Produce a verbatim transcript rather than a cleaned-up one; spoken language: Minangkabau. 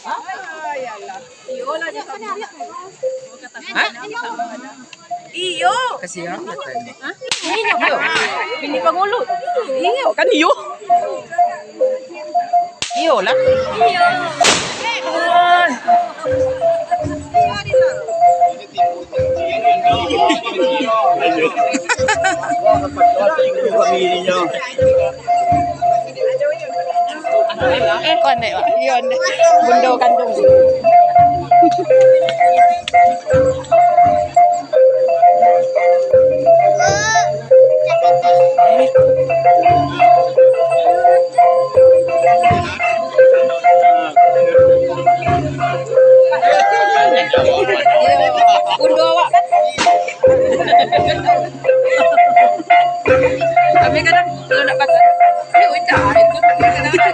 Hah? Iyo. Kasihan. Hah? Iyo. Bini pangulu. Iyo, kan iyo. Iyolah. Iyo. Konek, Pak. Iyo, Nek. Bundo kandung. Bundo awak kan? Kami kadang kalau nak patah, "Ayo, Ica," itu kadang-kadang.